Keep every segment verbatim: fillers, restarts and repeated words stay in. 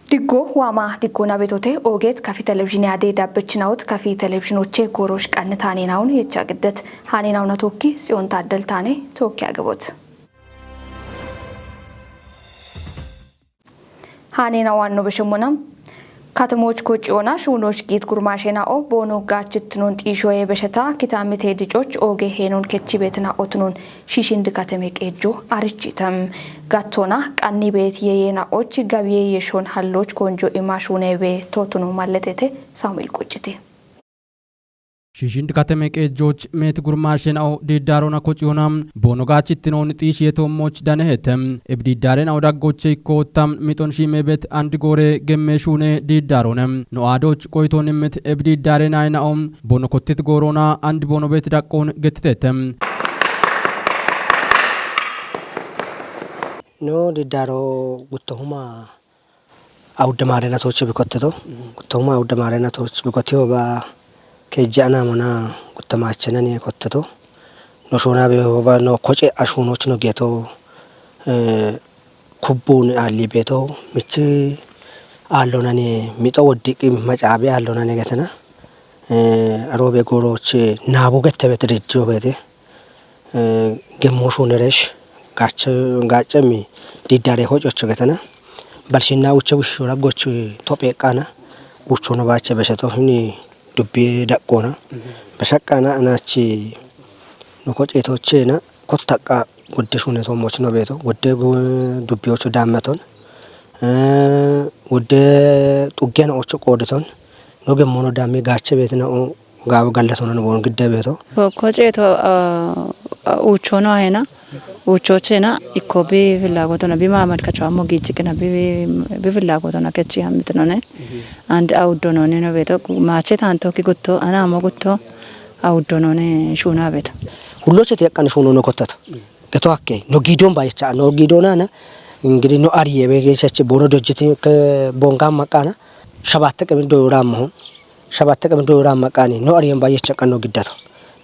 Diggo waama diggo nabetote oogeet kafi televizhine adee dabbechinawot kafi televizhinoche goorosh qannitaaneenawun yecha giddet haaneenawuna tookki Tsiyoon Taaddaltaane tookki agabot. Haaneenawanno beshemmonam Katemoch koci'ona shuunoch giit gurmaashena'o boono gaachittinon xiishoye besheta kitaamite dicoch ooge heenon kechibeetina'o tunon shiishind kateme qeejjo arichitem. Gattona qannibeet yeyeena'och gabiye yeshon halloch konjo ima shuunebe tootuno malletete Saamu'el Qucciti. Shiishind kateme qeejjoch meet gurmaashena'o diiddaarona koci'ona boono gaachittinon xiishiye toommoch danehete. Eb diiddaare na'o daggoche ikko wottam mixon shiimebet and goore gemme shuune diiddaarone. No aadoch qoyitoonimmit eb diiddaare naay na'o boono kottit goorona and boono beet daqqoon gettitete. No diiddaaro guttohuma awudde maarenatoche bikotteto. Guttohuma awudde maarenatoch bikottiho ba keejje anamona guttamaachenani kotteto. No shuunabe hoba no koce ashuunoch no geeto, eh, kubbun aalli beeto michi aallonani mixo woddiqi macaabi aallonani getena. Eh, aroobe gooroch naabu gettebet rijjiyo beete. Eh, gemmo shuuneresh gaache-, gaacemi diiddaare hococho getena. Balshinna uche bushshora goch tophe qana. Uchono baache besheto hini dubbi daqqona. Beshaqqana anachi no koceetochena kottaqqa wodde shuune toommoch no beeto. Wodde gu-, dubbiyocho daammeton. Eh, wodde xuggena ocho qoodeton. No gemmono damme gaache beetina o gaawo gallatonano boon gidde beeto. Ko-, koceeto, ah, ah, uuchoono ahena, uuchoochena ikko bi fillaagotona, bi maamalkacho ammo giichiqina, bi, bi, bi fillaagotona kechi hammitinone. And awuddo noone no beeto, maache taanto ki gutto, ana ammo gutto, awuddo noone shuuna beeto. Hulloche teeqqan shuunono kottato. Geto hakke, no giidoon bayecha, no giidoonana, ingidi no ariye begechache boono dojjiti ke boonga maqqana, shabatte qemin doyora ammohon. Shabatte qemin doyora maqqani no ariyen bayecha qanno giddato.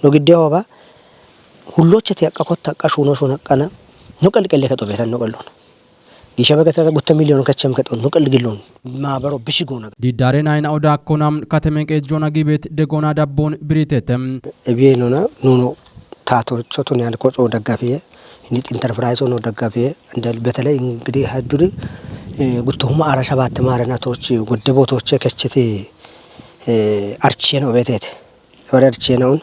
No gidde hoba, hulloche tiyaqqa kottaqqa shuuno shuunaqqana, no qelqelle kexo beetan no qellon. Giisha begetata gutte miliyon kechem kexon, no qel gillon. Maabaro bishi goona. Diiddaare nayna oda konam kateme qeejjona gibet degona dabbon biritetem. Ebiye nona, nuno taatocho tuni and koco daggafiye. Hini interpirayise no daggafiye. Inda betele ingidi hadduri, eh, guttohuma ara shabatte maarenatoch wodde bootoche kechiti, eh, archiye no beetete. Ebare archiye naun,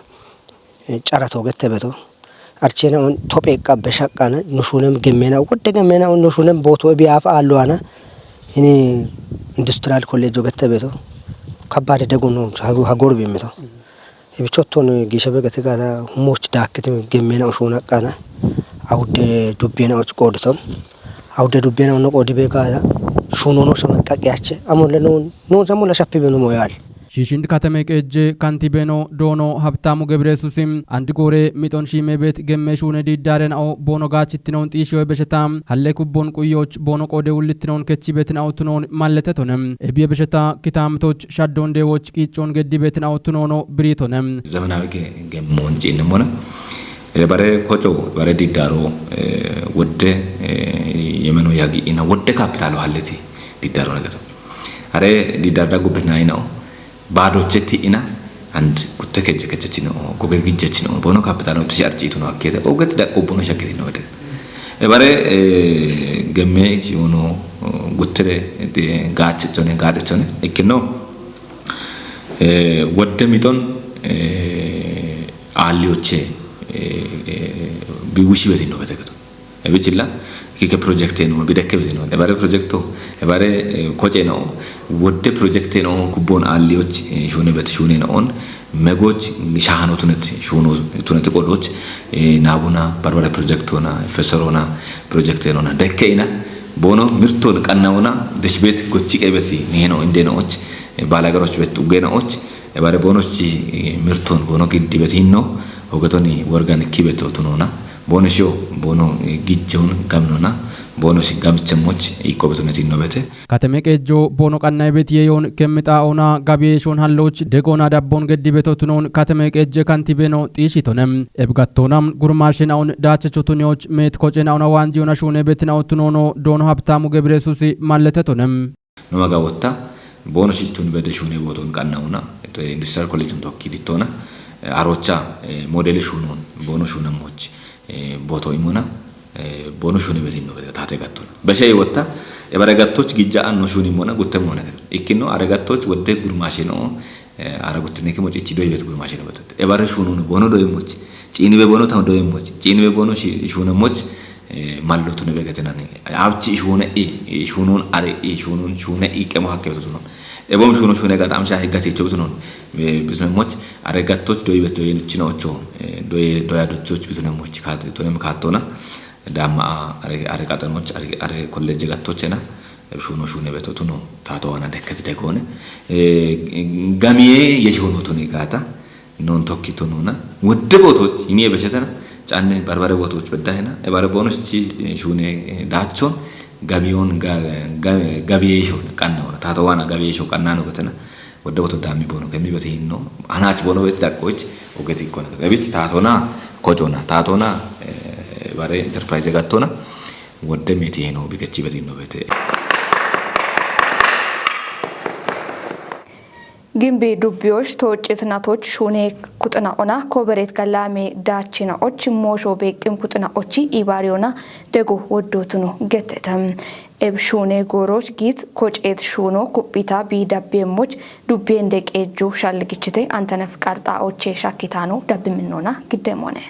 eh, carato gette beto. Archiye naun tophe qabbe shaqqana, no shuunem gemmena, wodde gemmena, no shuunem booto ebi afa alloana. Hini industrial college gette beto. Kabbade dego no, hago-, hagor bimmeto. Ebichotton giisha begete gaada humoch daakkiti gemmena ushuun aqqana. Awudde dubbena och qooditon. Awudde dubbena onno qoodi be gaada shuunono shamaqqaqi ache. Amolle non, non samolla shappi benu moyal. Shiishind kateme qeejje kantibeno doono Habtaamu Gebreyesusi and goore mixon shiimebet gemme shuune diiddaare na'o boono gaachittinon xiishiyoy besheta halle kubbon quyyoch boono qoode wullittinon kechibetin awutunon malletetonem. Ebiye besheta kitaamitoch shaddon deewoch qiiccon geddibetin awutunono biriitonem. ዘመናዊ ገ-፣ ገሞን ጭንሞነ፣ እ፣ በሬ ኮጮ፣ በሬ ዲዳሮ፣ እ፣ ወደ፣ እ፣ የመኖ ያጊ ኢና ወደ ካፒታሉ ሀለቲ ዲዳሮ ነገቶ። አሬ ዲዳር ዳጉበት ናይ ነው። ባዶቼ ቲኢና አንድ ጉተ ከጀ ከጀች ነው፣ ጎገል ግጀች ነው። ቦኖ ካፒታል ነው፣ ትሻርጭ ይቱ ነው፣ አኬተ ኦገት ዳቆ ቦኖ ሸክቲ ነው ወደ። ኤባሬ፣ እ፣ ገሜ ሲሆኖ ጉትሬ፣ እ፣ ጋጭ ቶኔ፣ ጋጭ ቶኔ፣ እኪ ነው። እ፣ ወደ ሚቶን፣ እ፣ አሊዮቼ፣ እ፣ እ፣ ቢውሺ ቤት ነው በተገቶ። Ebichilla kike ፕሮጀክቴ ነው፣ ቢደከ ቤት ነው። ኤባሬ ፕሮጀክቶ፣ ኤባሬ፣ እ፣ ኮቼ ነው። ወደ ፕሮጀክቴ ነው፣ ኩቦን አሊዮች፣ እ፣ ሹኔ በት ሹኔ ነኦን፣ መጎች፣ ሻሃኖ ቱነት፣ ሹኖ ቱነት ቆዶች፣ እ፣ ናቡና፣ በርበረ ፕሮጀክት ሆና፣ ፈሰሮና ፕሮጀክቴ ነውና፣ ደከ ኢና፣ ቦኖ፣ ምርቶን ቀናውና፣ ደሽ ቤት ጎቺ ቀይ ቤት፣ ኒሄ ነው፣ እንዴ ነዎች፣ እ፣ ባላገሮች ቤት ጡጌ ነዎች፣ ኤባሬ ቦኖች፣ እ፣ ምርቶን፣ ቦኖ ግድ ቤት ሂኖ፣ ኦገቶኒ ወርጋን ኪ ቤት ቱኖና፣ ቦኖ ሺዮ፣ ቦኖ ጊጀውን ጋምኖና፣ ቦኖ ሲ ጋምቸሞች ኢቆበቱነት ኢኖበተ። ከተሜ ቄጆ ቦኖ ቀናይ ቤት የዮን ከምጣ ኦና ጋቢዬሾን ሀሎች ደጎና ዳቦን ገዲ ቤቶት ኖን ከተሜ ቄጀ ከንቲቤኖ ጢሺቶነም። ኤብጋቶናም ጉርማሽን አውን ዳቸቾቱኒዎች ሜት ኮጭን አውና ዋንጂ ዮና ሹኔ ቤትን አውትኖኖ ዶኖ ሀብታሙ ገብረ የሱስ ማለተቶነም። Noma gawotta, bono shichun bede shune boton qannawuna, industrial college tokki dittona, arocha modele shunun, bono shunammoch, boto imuna, bono shuni betinno bede tate gattona. Beshe wotta, ebare gattoch gijja anno shuni mona gutte mona. Ikkino are gattoch wodde gurmashe no, ara guttineke mochichi doy bet gurmashe no betet. Ebare shunun bono doy moch, chini be bono tam doy moch, chini be bono shunammoch, mallo tune begetenani. Abchi shune i, shunun are i, shunun shune i kemo hakke betuno. Ebom shuno shune gat amsha higga ticho betuno. Betuno moch, are gattoch doy bet doy chino ocho, doy doya dochoch betuno moch kat, tunem katona. Damma are, are qatanoch, are, are college gattochena. Shuno shune beto tuno tato wana dekket degone. Gamiye ye shuno tuni gata. Non tokki tununa. Wodde botoch, ini ebeshetena. Channe barbare botoch beddahena. Ebare bonoch chi shune dachon. Gabiyon gabiye shon qanna wana. Tato wana gabiye shon qanna no gatena. Wodde boto dami bono kemi bete hinno. Anach bono bet dakkoch. Ogeti kona. Ebich tatona, kojona. Tatona, bare enterprise gattona. Wodde meti heno bikechi betinno bete. Gimbi dubbiyosh tooccit natoch shune kuxina ona koberet galame dachina och mosho beqqim kuxina ochi ibariyona dego woddo tuno gettete. Eb shune goroch git koccet shuno kubbita bi dabbe moch dubbiyen deqeju shalgichite antanef qarxa oche shakitano dabbi minnona giddemone.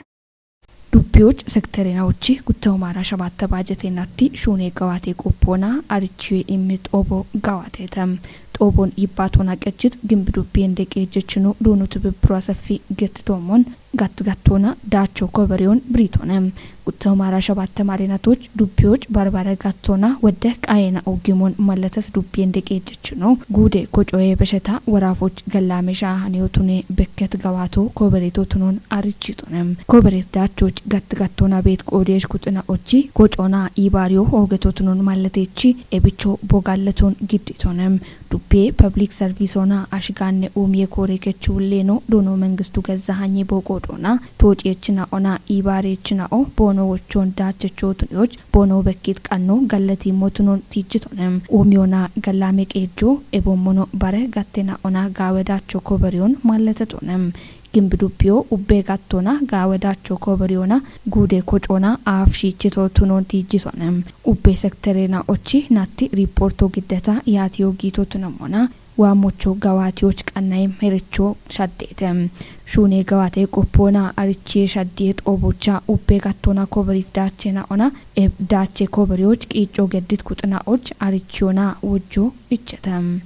Dubbiyoch sekterena ochi guttahumara shabatta bajete natti shune gawate qoppona arichwe immi xobo gawatetem. Xobon yibbatona qechit gimbi dubbiyen deqejechino dunu tibibro asafi gettitomon gattu gattona dacho koberiyon biritonem. Guttahumara shabatta marenatoch dubbiyoch barbare gattona wodde qayena ogimon malletes dubbiyen deqejechino gude kocoye besheta worafoch gallame shahaniyotune bekket gawato kobereto tunon arichitonem. Kobereto dachoch gattigattona bet qodesh kuxina ochi kocona ibario ogeto tunon malletechi ebicho bogalleton gidditonem. Dubbiye public service ona ashganne umiye kore kechulleno dono mengistu gezza hanyi boqodona tociyechina ona ibariyechina o bono wochon dachechotun yoch bono bekkit qanno gallati motunon tijjitonem. Umiyona gallame qejo ebommono bare gattena ona gawe dacho koberiyon malletetonem. Gimbi dubbiyo ubbe gattona gawe dacho koberiyona gude kocona aaf shichito tunon tijjitonem. Ubbe sekterena ochi natti riporto giddeta yatiyo gito tunemona. Waamocho gawatiyoch qannayim herecho shaddete. Shune gawate qoppona arichie shaddiye xobocha ubbe gattona koberit dachena ona eb dache koberiyoch qico geddit kuxina och arichiona wojjo ichete.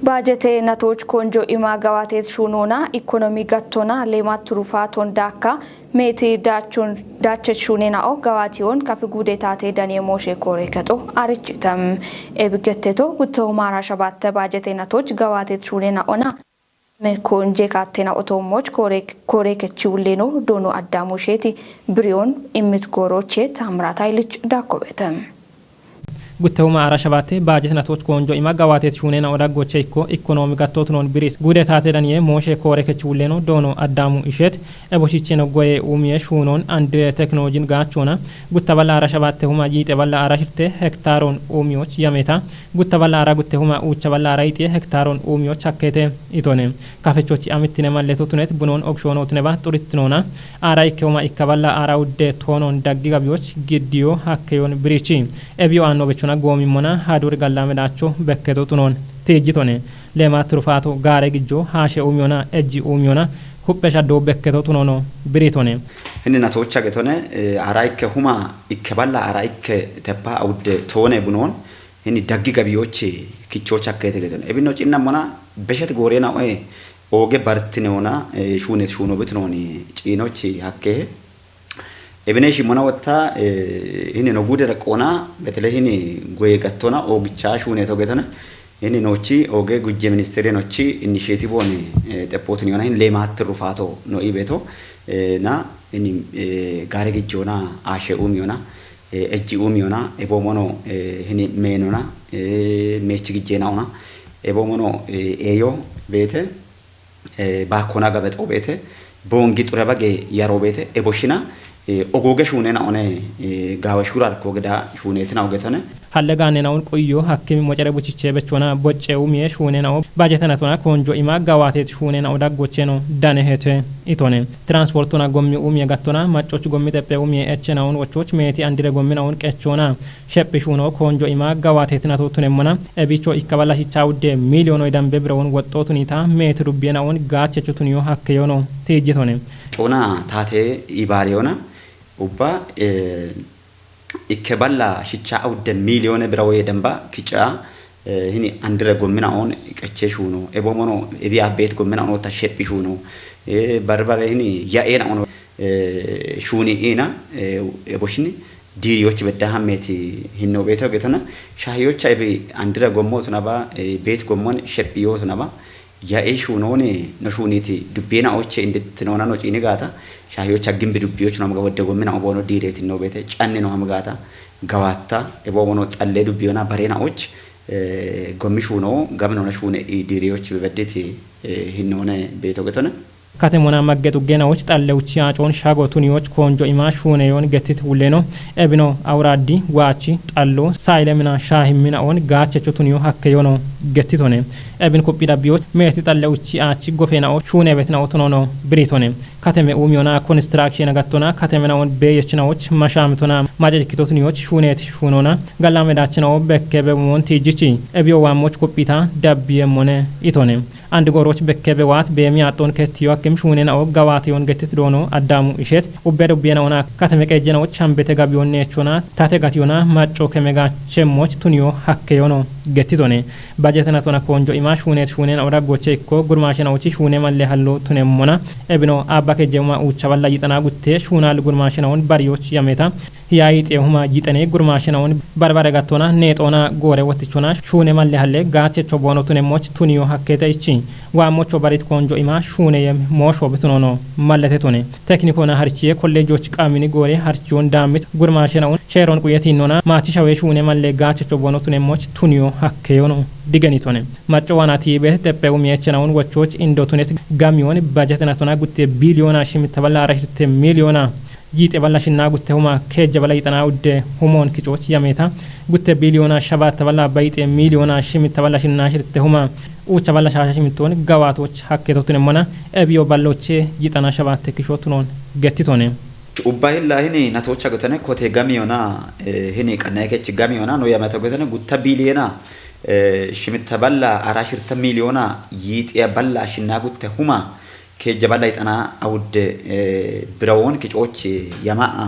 Bajete natoch konjo ima gawatet shunona ikonomi gattona lemat turufaton dakka meti dachun dache shunena o gawation kafi gude tate danie moshe kore keto arichitem. Ebigeteto gutto mara shabatte bajete natoch gawatet shunena ona me konje kattena otomoch kore kore kechi ulleno dono addamu sheti biriyon imit goroche tamrat aylich dakkobetem. Guttehuma ara shabatte baajet natoch konjo ima gawatet shunena odaggoche ikko ikkonoomi gattotunon birit gude tate daniye mooshe koore kechi wulleno doono addamu ishet eboshicheno goye umiye shuunon andire teknolojin gaachona gutta balla ara shabatte huma yiite balla ara hirte hektaaron umiyoch yameta gutta balla ara gutte huma uucha balla ara ixiye hektaaron umiyoch hakkete itone. Kafechochi amittine malleto tunet bunon ogshoono tuneba xurittinona ara ikke huma ikka balla ara udde toonon daggi gabiyoch giddiyo hakkeyon birichi. Ebiyo aanno bechona goomimmona haduuri gallaame daacho bekketo tunoon tiijjitone. Leema tirufaato gaare gijjo haashe uumiyona ejji uumiyona huphe shaddoo bekketo tunoono biriitone. Hinni natoocha getone, eh, ara ikke huma ikke balla ara ikke teppa awudde toone bunoon, hinni daggi gabiyooche kichoocha akkeete getone. Ebinno cinnammona beshet gooreena oe ooge bartineona, eh, shuunet shuunobitinooni ciinochi hakkehe. Ebine shimona wotta, eh, hini no gude raqona, betele hini goye gattona, ogicha shune to getona. Hini nochi oge gujje ministeri nochi initiative woni, eh, teppotini yona hin lemat rufato no ibeto, eh, na hini, eh, gare gijjona ashe umiyona, eh, ejji umiyona, ebo mono, eh, hini menona, eh, mechi gijjena ona, ebo mono, eh, eyo bete, eh, bakkona gabe xoobeete, boongi xure bage yaroobeete, eboshina, Ogooge shuunena one gaawe shurar kogeda shuunetina ogetone. Halle gaanena un quyyo hakkimi mocere buchiche bechona bocce umiye shuunena o bajete natona konjo ima gawatet shuunena o daggocheno dane hete itone. Transportona gommi umiye gattona maccoch gommi teppe umiye echena un wochoch meeti andire gommina un qechona shephi shuuno konjo ima gawatet nato tunemmona ebicho ikkaballa shicha udde miliyoono idambe bira un woxxo tunita meeti dubbiyena un gaachecho tuniyo hakkeyono tijjitone. Cona tate ibariyona ubba ikke balla shicha udde miliyone bira woye damba kica hini andire gommina on qeche shuno ebo mono ebi abet gommina on ta shephi shuno barbare hini ya ena on shuni ina ebo shini diriyoch bedda hammeti hinno beto getona shahiyocha ebi andire gommo tunaba bet gommon shephi yo tunaba ya e shunone no shuniti dubbena oche indit nona no cini gata shahiyocha gimbi dubbiyoch no maga wodde gommina obono direti no bete canne no hamgata gawatta ebo wono xalle dubbiyona barena och gommi shuno gamino na shune i diriyoch bebedditi hinnone beto getona. Katemona maggetu genawoch xallewuchi acoon shago tuniyoch konjo ima shuuneyoon gettit wulleno ebino awuraaddi waachi xallo saayilemina shaahimmina oon gaachecho tuniyo hakkeyono gettitone. Ebin kuphi dhabbiyoch meeti xallewuchi aachi gofeenaoch shuuneebetina otunono biritone. Kateme uumiyona konistiraakshine gattona katemena oon beeyechinaoch mashaamitona macacikkito tuniyoch shuuneeti shuunona gallamedaachinaoo bekke bemoon tiijjichi ebiyo waammoch kuphita dabbiyemmone itone. Andi gooroch bekke bewaat beemi aaxxoon kettiyo akkim shuunena o gawaatiyoon gettit doono addaamu isheet ubbe dubbiyenaona kateme qeejjenaoch shambete gabiyoon neechona tate gatiyona macco keme gaachemmoch tuniyo hakkeyono gettitone. Bajetenatona koonjo ima shuuneet shuunena o daggoche ikko gurmaashenaochi shuune malle hallo tunemmona ebino aabba kejjeuma uucha balla yixana gutte shuunal gurmaashenaun bariyoch yameta Hiyayi xeehuma yixene gurmaashena'on barbare gattona neexoona goore wottichona shuune malle halle gaachecho boono tunemmoch tuniyo hakkeete ichi waammocho barit koonjo ima shuuneye moosho bitunono mallete tune. Teknikona harchiye kolleejoch qaamini goore harchiyon daammit gurmaashena'on sheeron quyetinnona maachi shawee shuune malle gaachecho boono tunemmoch tuniyo hakkeyono digenitone. Macco waana tiibe teppe umiyechenaun wochoch indotunet gamiyon bajetenatona gutte biliyoona shimitta balla arashirte miliyoona Yixe balla shinna gutte huma keejja balla yixana udde humoon kicoch yameta gutte biliyoona shabatta balla bayxe miliyoona shimitta balla shinna shirte huma uucha balla shaasha shimittoon gawaatoch hakke totunemona ebiyo balloche yixana shabatte kisho tunoon gettitone. Ubba hilla hini natocha gotene kote gamiyona hini qanna ekech gamiyona no yameta gotene gutta biliyeena shimitta balla ara shirta miliyoona yiixiya balla shinna gutte huma Keejja balla hixana awudde birawoon kicoch yama'a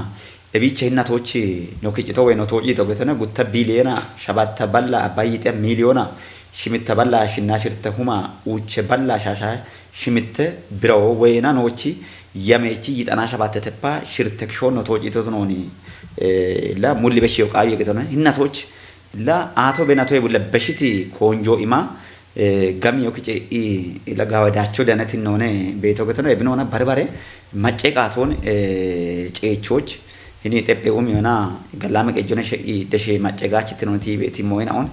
ebiicha hinna toochi no kicito wey no tooci togetone gutta biliyeena shabatta balla abba yiixiya miliyoona shimitta balla shinna shirte huma uuche balla shaasha shimitte birawo weyena noochi yameechi yixana shabatte teppa shirte kishoon no tooci totunooni la mulli beshiyo qaawi yegitone hinna toochi la aato benatoye bulla beshiti koonjo ima Gami yoki ce'i ila gawa dacho danatin none beto getono ebinona barbare macce qaton ceechoch hini xeppe umi yona galame qejjone she'i deshe macce gachi tinoni tibe timoyna on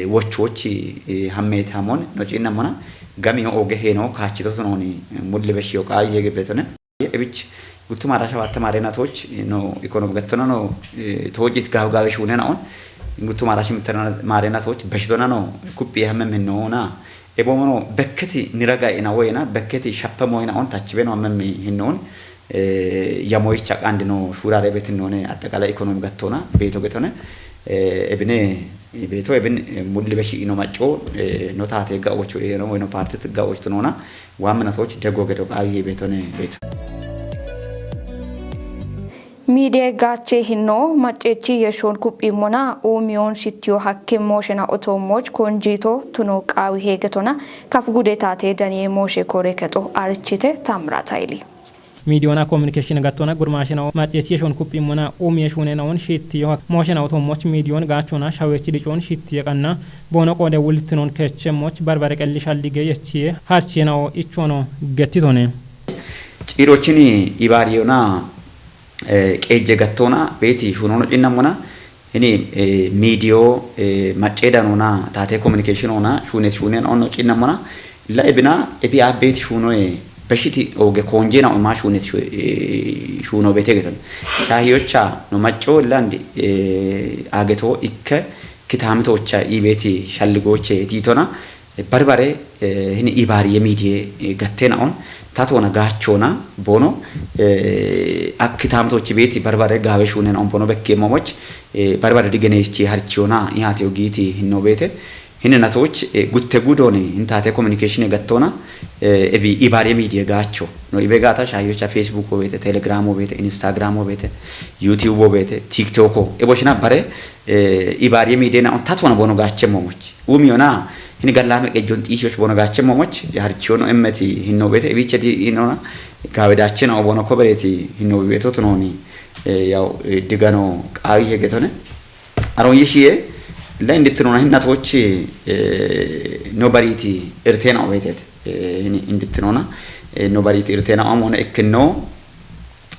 wochochi hammeti hamon no cinna mona gami yo oge heno kachito tinoni mulli beshiyo qawi yege betone. Ebich guttuma ara shabatta maare natoch no ikono gattono no toojit gaaw gaawe shuune naon guttuma ara shimtana maare natoch beshitona no kuppi hammem hinno na ebo mono bekketi niraga ina woyna bekketi shappe moyna on tachbe no hammem hinnon yamoy chaqandi no shurare betin none atakala ikonomi gattona beto getone ebine beto ebin mulli beshi ino macco no tate ga ocho eno woyno partit ga ocho nona Waamminatoch dego gedo qaawi beetone beeto. Miidiye gaache hinno macceechi yeshoon kuphimmona uumiyoon shittiyo hakke mooshena otoommoch konjiito tuno qaawi heegetona kaf gude taate daniye mooshe koore kexo arichite Tamrat Hayili. Miidiyoona kominikeeshin gattona gurmaashena macceechi yeshoon kuphimmona uumiye shuunena on shittiyo hakke mooshena otoommoch miidiyoon gaachona shaweechi dicoon shittiye qanna Boono qoode wultinoon keechemmoch barbare qelli shallige yechiye harchiyenao ichono gettitone. Ciirochini ibaariyona qeejje gattona beeti shunono cinnamona hini miidiyo macceedanona taate kominikeeshinona shuunet shuunen onno cinnamona la ebina ebi a beeti shuunoye Beshiti oge konjena o ma shunet shu-, eh, shuno bete geton. Shahiyocha no macco landi, eh, ageto ikke kitamitocha ibeti shalligoche titona, eh, barbare, eh, hini ibariye midie, eh, gattena on, tatona gachona bono, eh, ak kitamitochi beti barbare gawe shunen on bono bekke momoch, eh, barbare digenechi harchiona ihate ogiti hinno bete. Hini natoch, eh, gutte gudoni hintate communication gattona, eh, ebi ibariye midie gacho. No ibe gata shahiyocha Facebook o bete, Telegram o bete, Instagram o bete, YouTube o bete, TikTok o. Ebo shina bare, eh, ibariye midie na on tatona bono gache momoch. Umi ona, hini gallame ejon tishoch bono gache momoch, ya harchiono emmeti hinno bete, ebiche di inona, gawe dache na bono kobereti hinno beto tunoni, eh, yaw, eh, digano qawi hegetone. Aron yishiye, la indittinona hinnatochi, eh, no bariti irtena o betet. Eh, hini indittinona, eh, no bariti irtena o amona ekkinno,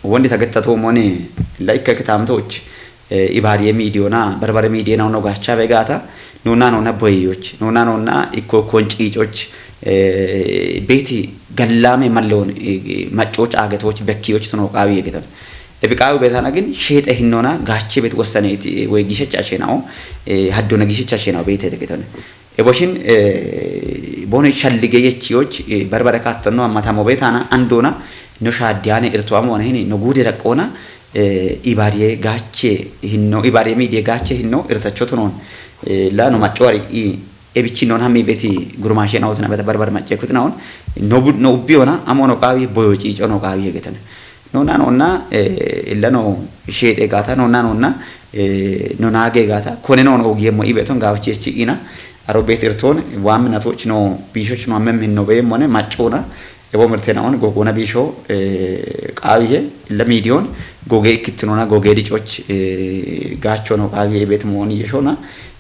wondi tagettato moni, la ikka kitamitoch, eh, ibariye midiyona, barbare midiyena no gacha begata, nuna nuna boyoch, nuna nuna ikko koncicoch, eh, beti gallame mallon, eh, maccoch agetoch bekkiyoch tuno qawi yegetan. Ebi qawi betana gin shete hinnona gache bet wossane iti, eh, we gishecha shenao, eh, haddona gishecha shenao bete tegetan. Eboshin, eh, boni shallige yechiyoch, eh, barbare kattonno ammatamo betana andona, no shadiyane irto amona hini, no gude raqqona, eh, ibariye gache hinno, ibariye midie gache hinno, irtachotunon, eh, la no maccuari i, ebichi non hammi beti gurmashe na otna beta barbar macce kutna on, no bu-, no ubbi ona, amo no qawi, boyo cico no qawi yegetan. No na no na, eh, illa no shete gata, no na no na, eh, no nage gata, kone no no ogiye mo ibeton gawchi echi ina, aro bet irton, wam na toch no, bishoch no amem hinno be mone, maccona, ebo mirtena on gogona bisho, eh, qawiye, la midiyon, goge ikkitinona, goge dicoch, eh, gacho no qawiye bet moni yeshona,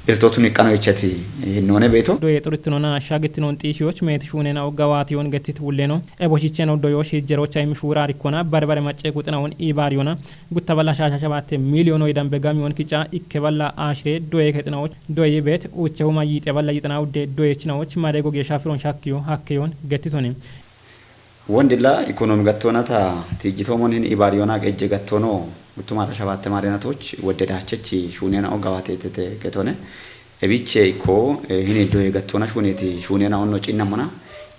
irtotun iqqano ichati, eh, none beto. Doye xurittinona, shagittinon tishiyoch, meti shunena o gawati on gettit wulleno, ebo shicheno doyo shijjerocha imi shura rikkona, barbare macce kuxina on ibariyona, gutta balla shasha shabatte miliyon oy dambe gamiyon kica, ikke balla ashire, doye kexina och, doye bet, uche huma yite balla yitana udde, doye china och, mare goge shafiron shakkiyo, hakkeyon, gettitone. Wondilla ikonomi gattonata tijjito monin ibariyona qejje gattono uttuma da shabatte marenatoch wodde dachechi shunena o gawatetete getone. Ebiche ikko, eh, hini doye gattona shuneti shunena onno cinna mona.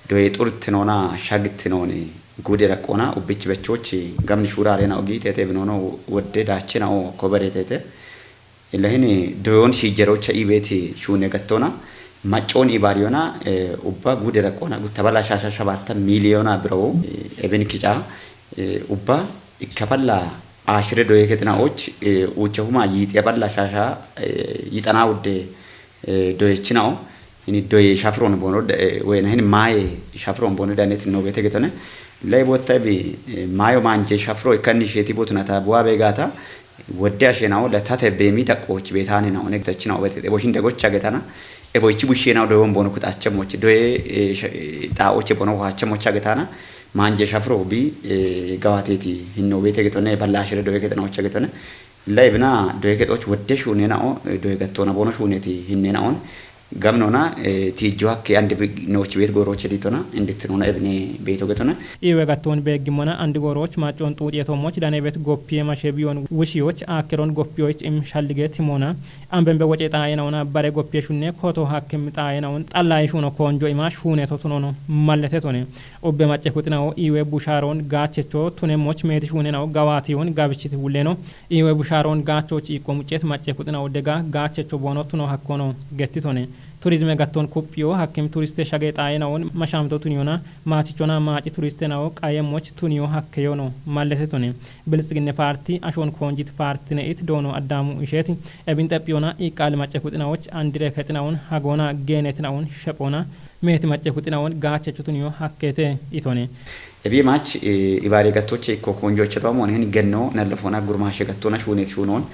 Doye xurtinona shagtinoni gude raqqona ubbich bechochi gamni shurarena ogi tete binono wodde dachena o kobere tete. Illa hini doyon shijjerocha ibeti shune gattona. Maccon ibariyona, eh, ubba gude raqqona gutta balla shasha shabatta miliyona biro, eh, ebin kica, eh, ubba ikka balla ashire doye ketina och, eh, uche huma yite balla shasha, eh, yitana udde, eh, doye chinao. Hini doye shafron bono, eh, wena hini maye shafron bono danet no bete getone. Lay botta bi, eh, mayo manje shafro ikanni sheti botuna ta buwa begata, wodde ashenao la tate bemi daqqoch betane na one tachina obete. Ebo shinde gocha getana. Ebo ichi bushena doyon bono kutacha moch. Doye, eh, sh-, eh, ta oche bono hacha mocha getana. Manje shafro bi, eh, gawateti hinno bete getone, balla ashire doye ketana ocha getone. Lay bina doye ketoch wodde shunena o, eh, doye gattona bono shuneti hinnena on. Gamnona, eh, tijjo hakke ande bi-, noch bet goroche ditona, indittinona ebne beto getona. Iwe gatton beggimona andi goroch maccon tuti etomoch dane bet goppiye mashe biyon wushiyoch akkeron goppiyoch im shallige timona. Ambembe woce xayena ona bare goppiye shunne koto hakke mi xayena on xalla ishuno konjo ima shune totunono mallete tone. Ubbe macce kuxina o iwe busharon gachecho tune moch meti shunena o gawati on gabichit wulleno. Iwe busharon gacho ciiqqo muccet macce kuxina o dega gachecho bono tuno hakkono gettitone. Turizme gatton kuphiyo hakkim turiste shage xayena on mashamto tuniyona machichona maci turiste nao qaye moch tuniyo hakkeyono mallete tone. Biltsiginne parti ashon konjit partine it doono addamu isheti ebin xephiyona iqqaali macce kuxina och andire kexina on hagona geenetina on shephona meeti macce kuxina on gachecho tuniyo hakkete itone. Ebi mach, eh, ibare gattoche ikko konjo cheto amon hin genno nallafona gurmashe gattona shunet shunon.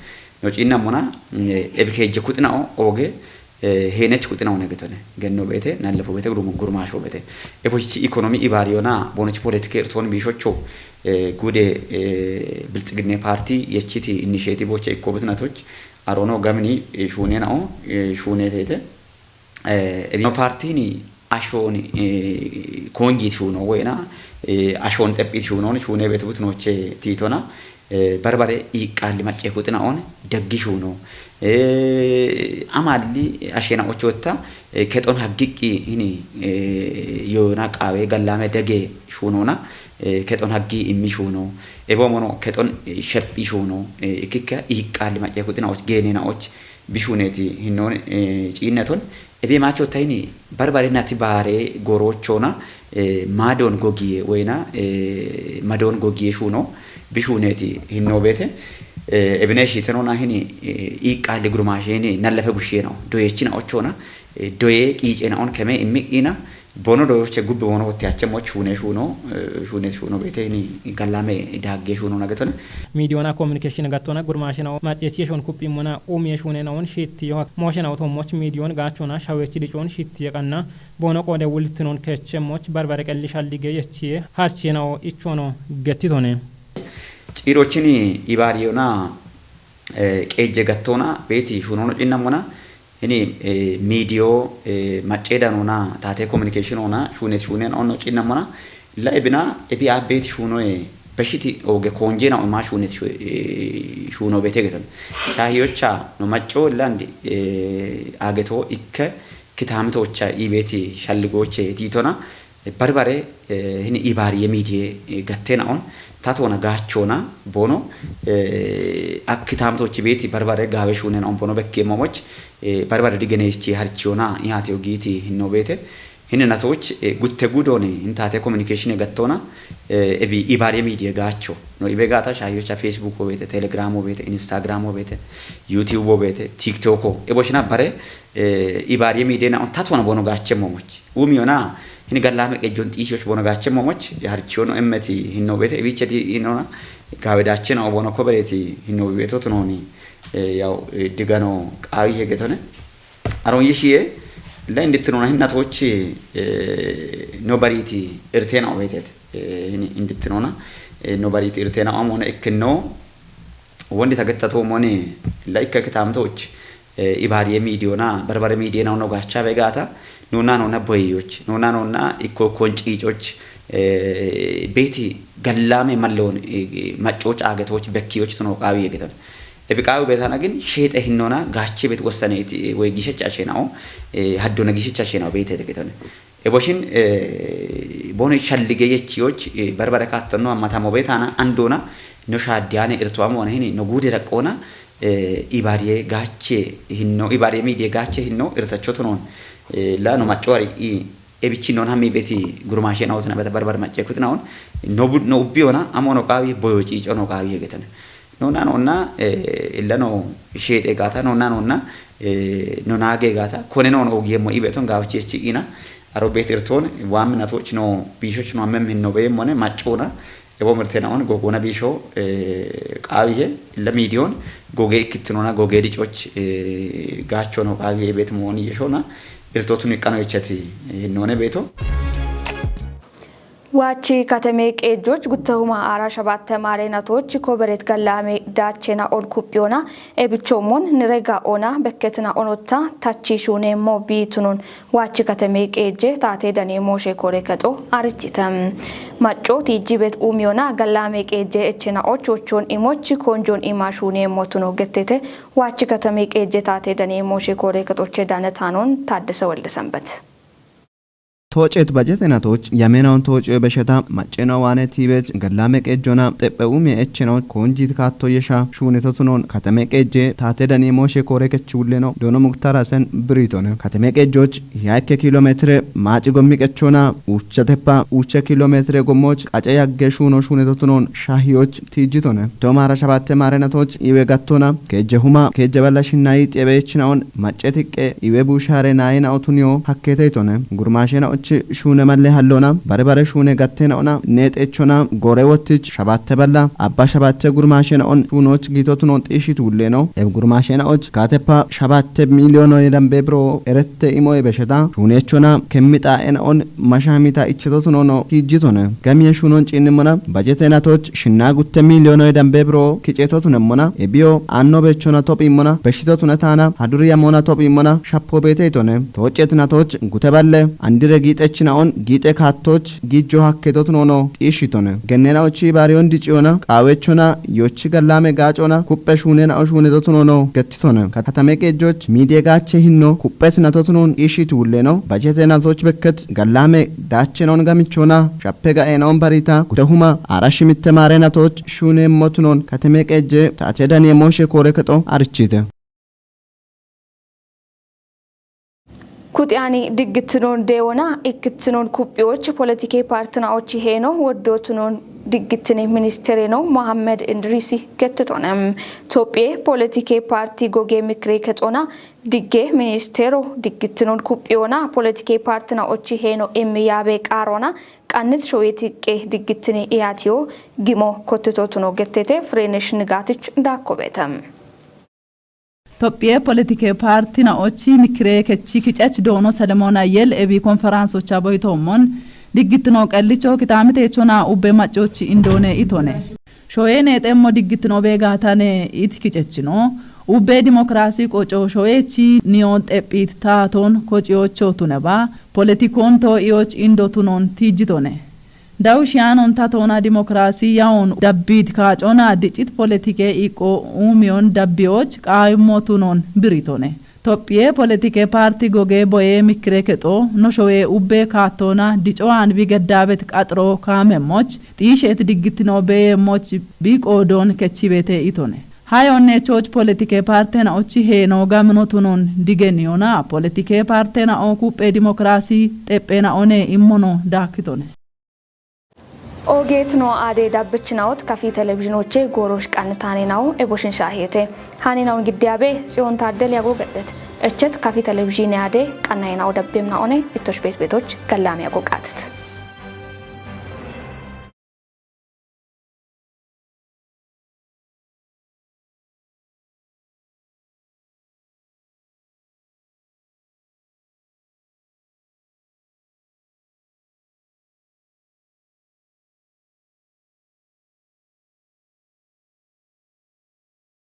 No cinna mona, eh, ebi keje kuxina o oge, eh, henech kuxina one getone. Genno bete, nallafo bete, gurum-, gurmasho bete. Ebo chi economy ibare yona, bono chi politike irton bishocho, eh, gude, eh, Biltsiginne parti yechiti initiative oche ikko betnatoch, arono gamni, eh, shunena o, eh, shunetete. Eh, ebino partini ashoni, eh, konji shuno wena, Ashoon xephiiti shuunoon shuunee beetu butnooche tiitona. Barbare iiqqaalli maccee kuxinaoon daggi shuunoo. Amaalli asheena ochotta kexon haggiqqi hini yoona qaawee gallaame dagee shuunoona. Kexon haggii immi shuunoo. Eboomono kexon shephi shuunoo. Ikkikka iiqqaalli maccee kuxinaoch geeneenaoch bishuuneeti hinnoon ciinnaton. Ebee maachotta hini barbare nati baaree goroochoona. Maadoon gogiye woyna madoon gogiye shuuno bishuuneeti hinnoo beete. Ebine shiitenoona hini iiqqaalle gurmaasheeni nallafe gushsheenao doyeechina ochoona. Doyee qiicenaon kemee immi'ina bono doyoche gubbe wono wotte ache moch shuune shuuno. Shuuneeti shuuno beete hini gallaame daaggee shuuno nagetone. Miidiyoona kominikeeshin gattoona gurmaashenao macceechi yeshoon kuphimmona umiye shuunenaon shiittiyo mooshenao tommoch miidiyoon gaachoona shaweechi dicoon shiittiye qanna boono qoode wultinoon keechemmoch barbare qelli shallige yechiye harchiyenao ichoono gettitone. Ciirochini ibaariyona qeejje gattoona beeti shuunono cinnammona. Hini miidiyo macceedanoona taatee kominikeeshinoona shuuneet shuuneen onno cinnammona. La ebina ebi aabbeeti shuunoye beshiti ooge koonjeenao imaa shuuneet shuunoo beete geton. Shaahiyocha no maccoo landi aagetoo ikke kitaamitocha iibeeti shalligooche tiitona. Barbare hini ibaariye miidiye gattenaon tatoona gaachoona bono akkitaamitochi beeti barbare gaawe shuunenaon bono bekkeemmomoch barbare digeneechi harchiyoona ihaate ogiiti hinno beete. Hini natoch gutte gudooni hintaate kominikeeshine gattoona ebi ibaariye miidiye gaacho no ibe gaata shaahiyocha feesbuuko beete telegraamo beete instagraamo beete yuutubo beete tiktoko eboshina bare ibaariye miidiye naon tatoona bono gaachemmomoch uumiyona. Hini gallaame qejjon xiishoch bono gaachemmomoch harchiyono emmeti hinno beete ebiicheti inona gaawe daachenao bono kobereeti hinno beetotunooni yaw digano qaawi hegetone. Aroon yishiye la indittinona hinnatoochi no bariiti irteenao beeteete. Hini indittinona no bariiti irteenao amoona ikkinnoo wondi tagettatoomoni la ikka kitaamtooch ibaariye miidiyoona barbare miidiyeena ono gaachaa begaata. Nuunna noonna boyeyoch nuunna noonna ikko konciicoch beeti gallaame malloon maccooch aagetoch bekkiyoch tunoo qaawi yegetan. Ebi qaawi beetana gin sheexe hinnoona gaache beet wossaneeti woy gishech asheenao haddona gishech asheenao beetete getan. Eboshin bono shallige yechiyoch barbare kaattonno ammatamo beetana andoona no shaaddiyaane irtoamoona hini no guude raqqoona ibaariye gaache hinno ibaariye miidiye gaache hinno irtachotunoon la no maccoari i ebichi non hammi beti gurmashe na wotna beta barbar macce kutna on no bud no ubbi ona amo no qawi boyo ciico no qawi yegetana. No na no na illa no shete gata no na no na no nage gata kone no no ogiye mo ibeton gawchi echi ina aro betirton wam na toch no bishoch no amem no be mone maccona. Ebo mirtena on gogona bisho qawiye illa midiyon goge ikkittinona goge dicoch gacho no qawiye bet moni yeshona. Irtotun iqqano ichati hinnoone beeto. Waachi katame qeejjoch guttahuma aara shabatte maare natoch kobereet gallaame daachena on kuphiyoona ebichoomon nirega ona bekketina onotta tachi shuuneemmo biitunun waachi katame qeejje taate dane mooshe kore kexo arichite. Macco tiijjibet uumiyona gallaame qeejje echena och wochon imoch konjon ima shuuneemmo tuno gettete. Waachi katame qeejje taate dane mooshe kore kexoche dane taanon Taaddese Welde Sanbet. Tooceet bajetenatoch yamenaon tooce besheta macceno waane tiibet gallame qejjona xephe ume echeno konjit kaatto yesha shuunetotunon katame qejje taate dani mooshe koore kechuulleno doono muktarasen biritone katame qejjoch yaikke kilomeetire maaci gommi qechona uuchateppa uucha kilomeetire gommoch qace yagge shuuno shuunetotunon shahiyoch tiijjitone. Domaara shabatte maarenatoch iwe gattona keejje huma keejje balla shinnayi xebeechinaon maccetiqqe iwe buushaare naayina otuniyo hakkeeteytone. Gurmaashena och shuune malle hallona bare bare shuune gattena ona neexechona gore wottich shabatte balla abba shabatte gurmaashena on shuunoch giitotunon xiishit wulleno. Eb gurmaashena och kaateppa shabatte miiliyono yedambe biro erette imoye besheta shuunechona kemmixa ena on mashamita ichetotunono kiijjitone. Gamiye shuunon ciinnimona bajete natoch shinna gutte miiliyono yedambe biro kiceetotunemona ebiyo anno bechona tophimmona beshitotunetaana haduriya moona tophimmona shappo beeteytone. Tooccet natoch gute balle andire giixechinaon giixe kaattoch gijjo hakketo tunono xiishitone. Gennena ochi baariyon diciona, qaawechona, yochi gallame gaacona, kuppe shuunena o shuuneto tunono gettitone. Katame qeejjoch miidiye gaache hinno kuppes nato tunon xiishiti wulleno, bajete natoch bekket gallame daachenon gamichona, shappe gaenaon barita, gutehuma, arashi mitte maare natoch shuunemmo tunon, katame qeejje, taate daniye mooshe koore kexo arichite. Kuxiyani diggitinoon deewona ikkitinoon kuphiyoch poletike partinaochi heeno woddootunoon diggitini ministere no Mohammed Indiriisi gettitone. Tophiye poletike parti goge mikire kexona digge ministero diggitinoon kuphiyoona poletike partinaochi heeno immi yaabe qaarona qannit showeti qe diggitini iyatiyo gimo kottitootuno gettete Firenesh Nigaatich daakkobeete. Tophiye poletike parti naochi mikire kechi kicech doono Selemoon Ayyel ebi konferansocha boyitoommon diggitino qellicho kitaamiteechona ubbe maccochi indoone itone. Shoye neexemmo diggitino beegaatane it kicechino ubbe dimokiraasi qoco shoyechi niyoon xephiit taatoon kociyoocho tuneba politikoon too'iyoch indo tunoon tiijjitone. Dawu shiyanon tatoona dimokiraasi yawoon dabbiit kaacona dicit poletike iqqo uumiyon dabbiyoch qaayummo tunoon biritone. Tophiye poletike parti goge boye mikkire kexo no showe ubbe kaattoona dico aanbi geddaabet qaxiro kaamemmoch xiisheet diggitino beeyemmoch bi qoodoon kechibeete itone. Hayonne chooch poletike partenaochi heeno gamino tunoon digeniyona poletike partenao kuphe dimokiraasi xephenaone immono daakkitone. Oogeet noo aadee dabbichinaot kafi televizhinoche goorosh qannitaane nao eboshin shaaheete. Haani naun giddiyabe Tsiyoon Taaddel yago geddet. Echet kafi televizhine aadee qannaye nao dabbem naone ittosh beet beetoch gallaame yago qaatet.